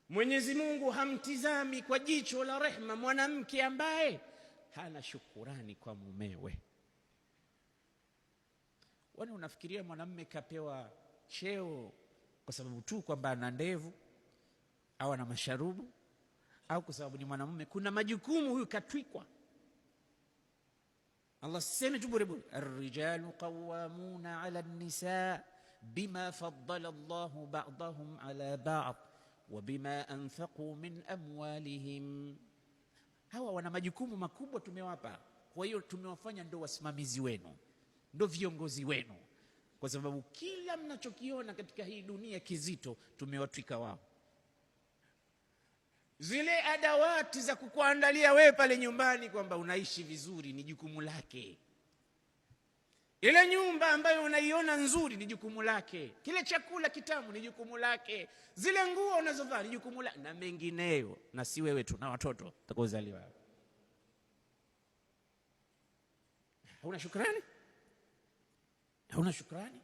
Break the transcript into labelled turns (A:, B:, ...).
A: Mwenyezi Mungu hamtizami kwa jicho la rehma mwanamke ambaye hana shukurani kwa mumewe. Wani unafikiria mwanamume kapewa cheo kwa sababu tu kwamba ana ndevu au ana masharubu au kwa sababu ni mwanamume? Kuna majukumu huyu katwikwa. Allah siseme tu bure bure, arrijalu qawwamuna ala nisa bima faddala Allahu ba'dahum ala ba'd wa bima anfaqu min amwalihim. Hawa wana majukumu makubwa tumewapa, kwa hiyo tumewafanya ndo wasimamizi wenu, ndo viongozi wenu, kwa sababu kila mnachokiona katika hii dunia kizito tumewatwika wao. Zile adawati za kukuandalia wewe pale nyumbani kwamba unaishi vizuri ni jukumu lake. Ile nyumba ambayo unaiona nzuri ni jukumu lake. Kile chakula kitamu ni jukumu lake. Zile nguo unazovaa ni jukumu lake, na mengineyo. Na si wewe tu, na watoto utakaozaliwa. Hauna shukrani? Hauna shukrani?